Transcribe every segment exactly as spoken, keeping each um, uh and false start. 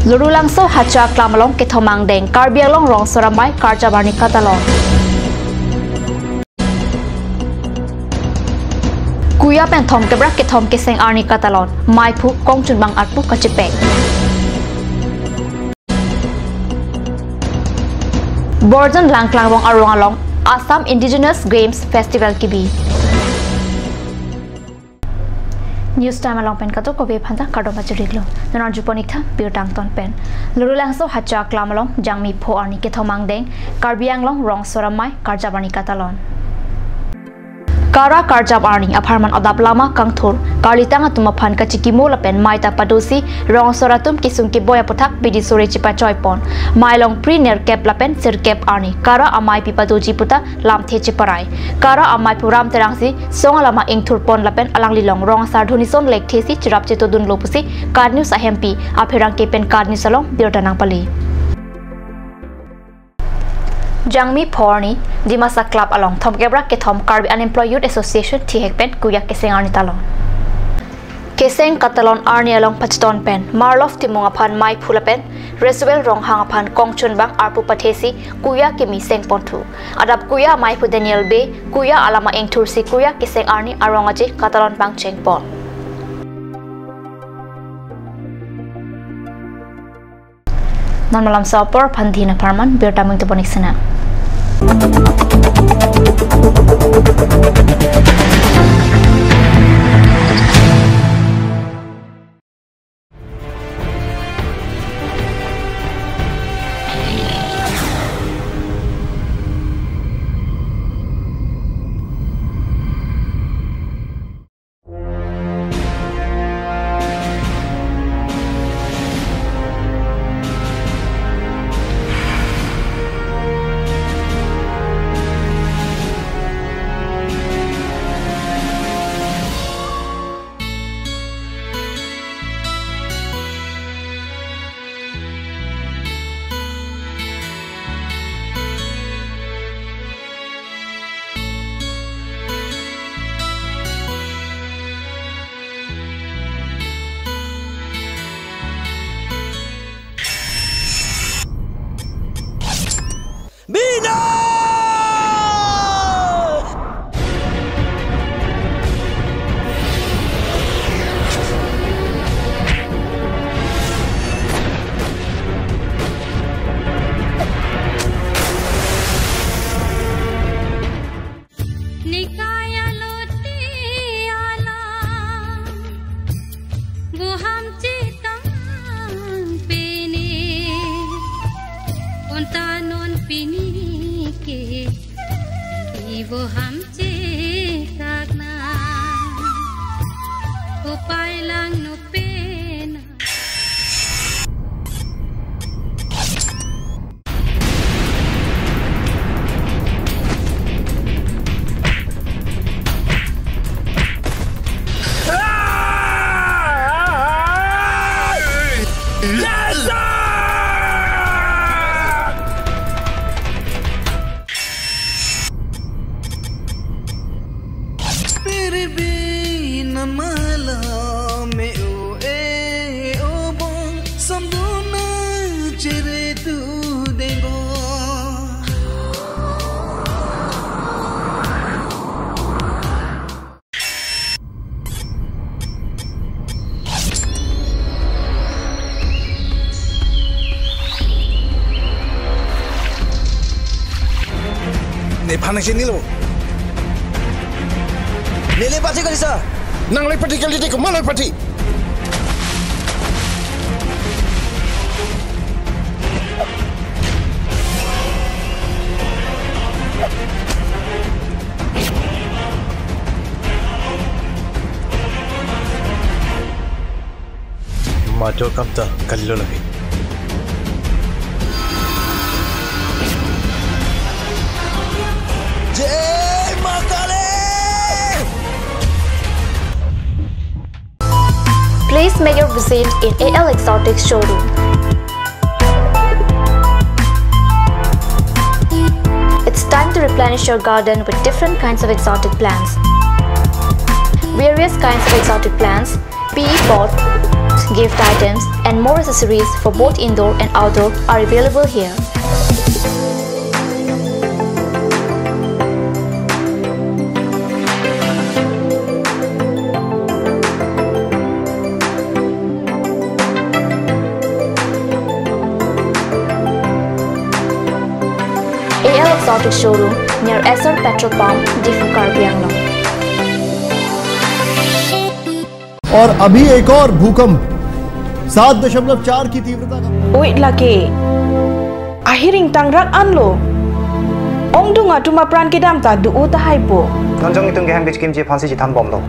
Lorulangso Hacha Aklam along kethom angdeng, Karbi Anglong rongso'r amei karjap arni katalon. Kuya pen thomkep ra kethom keseng arni katalon, meiphu kongchunbang arpu kachepek. Borjan Langklangvong arong along Assam Indigenous Games Festival kebi. News Time along pen kadokave aphanta kardom pajirlo. Non arjupon ik tha birta angton pen. Lorulangso Hacha Aklam along Jangmi pho arni kethom angdeng, Karbi Anglong rongso'r amei karjap arni katalon. Kara karjap arni apharman adap lama kangthur, karlitang atum aphan kachikimo lapen mei ta padosi, rongso'r atum kesung keboi aputhak bidi sore chepachoipon. Mei longpri nerkep lapen sirkep arni kara ameipi padoji puta lamthe cheparai. Kara ameiphu Ram Terangsi song alama ingthurpon lapen alangli along rong asar Dhonison Lekthe si cherap chetodunlo pusi KAT News ahempi apherangke pen KAT News along birta nangpale. Jangmi pho arni Dimasa Club along thomkep ra kethom Karbi Unemployed Youth Association thihek pen kuya keseng arni talon. Keseng katalon arni along pacheton pen Marlof Timung aphan meiphu lapen Reswell Ronghang aphan kongchunbang arpu pathesi kuya kemi sengpon thu. Adap kuya ameiphu Daniel Bey, kuya alama ingthursi kuya keseng arni arong aje katalon pangchengpon. Non malam sa apor aphan dina apharman birta mung tupon ik sena. Bina! Nikaya lote alam, boham chetang pene, konta non pini ke, i boham chetak na, upai lang no pena. Pirbi nan malam me o e o bong, samduna chere tu dengo. Nephan nangchinilo. Neli party kalisa. Nanglai party kali dei, komat loi party? Matur kam ta kalilo lagi. Jai Ma Kali! Please make your visit in A L Exotic showroom. It's time to replenish your garden with different kinds of exotic plants. Various kinds of exotic plants, P E pots, Gift items and more accessories for both indoor and outdoor are available here. A L Exotic Showroom near Esso Petrol Pump, Diphu, Karbi Anglong. और अभी एक और भूकंप सात दशमलव चार की तीव्रता का। Oi lake. Ahir ingtangrak anlo. Ongdung atum apran kedam ta do-o tahai po. Non jong itum ke hem kechikimji aphansi chithan bomlo.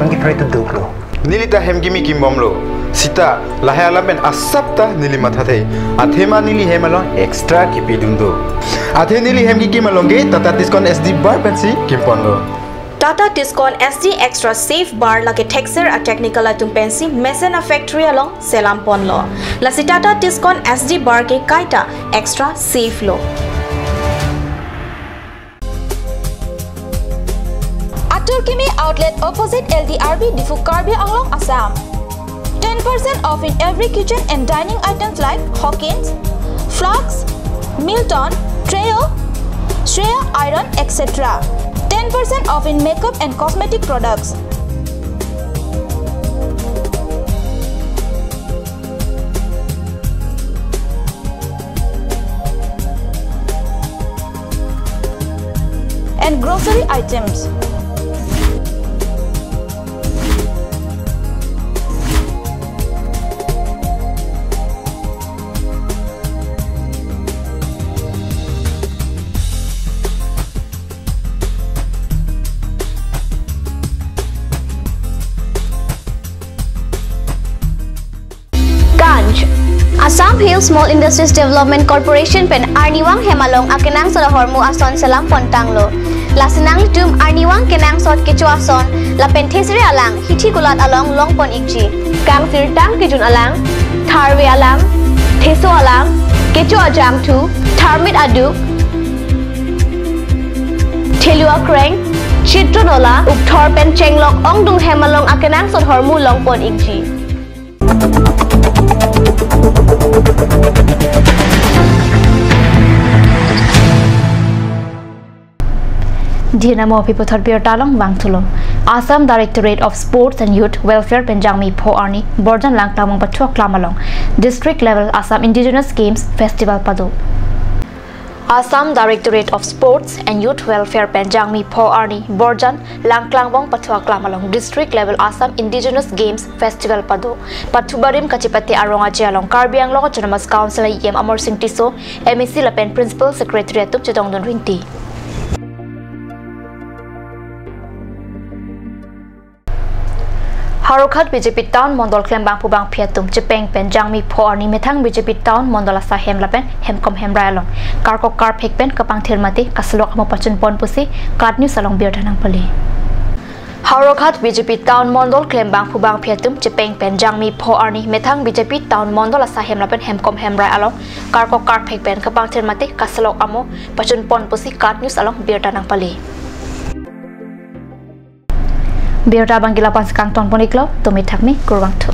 Non ke pray to do lo. Neli ta hem kimi kimbomlo. Sita lahai alam pen asap ta neli mathathe. Athema neli hem along extra kipidun do. Athe neli hem kikim along ke Tata Tiscon S D bar pensi kimponlo. Tata Tiscon S D Extra Safe Bar lake thekser a-technical atum pensi mesen a-factory along selam ponlo. Lasi Tata Tiscon S D Bar ke kaita extra safe lo. Atur Kimi Outlet, opposite L D R B, Diphu, Karbi Anglong, Assam. Ten percent off in every kitchen and dining items like hokins, flasks, Milton, Treo, Shreya iron, et cetera. Ten percent off in makeup and cosmetic products. And grocery items. Ganj. Assam Hill Small Industries Development Corporation pen arnivang hem along akenangsot ahormu ason selam pontanglo. Lasi nanglitum arnivang kenangsot kecho ason lapen thesere alang hithi kulat along longpon ikji. Kangsirtang kejun alang, tharve alang, theso alang, kecho ajangthu, tharmit aduk, thelu akreng, chitron ola, ukthor pen chenglok ongdung hem along akenangsot hormu longpon ikji. Dina mo pi puthot birta along vangthulo. Assam Directorate of Sports and Youth Welfare pen Jangmi pho arni Borjan Langklangbong Pathu aklam along District Level Assam Indigenous Games Festival pado. Assam Directorate of Sports and Youth Welfare pen Jangmi pho arni Borjan Langklangbong Pathu aklam along District Level Assam Indigenous Games Festival pado. Pathu barim kachepate arong aje along Karbi Anglong Autonomous Council E M Amarsing Tisso, M A C lapen Principal Secretary atum chetongdun rinti. Howraghat B J P Town Mondol klembangphu bangphi atum chepeng pen Jangmi pho arni methang B J P Town Mondol asai hem lapen hemkom hemrai along karkok karphek pen kapangthir mate kaselok amo pachunpon pusi KAT News along birta nangpale. Howraghat B J P Town Mondol klembangphu bangphi atum chepeng pen Jangmi pho arni methang B J P Town Mondol asai hem lapen hemkom hemrai along karkok karphek pen kapangthir mate kaselok amo pachunpon pusi KAT News along birta nangpale. Birta abang ke la-an si kangtonpon iklo, tumi thakmi, kurvangthu.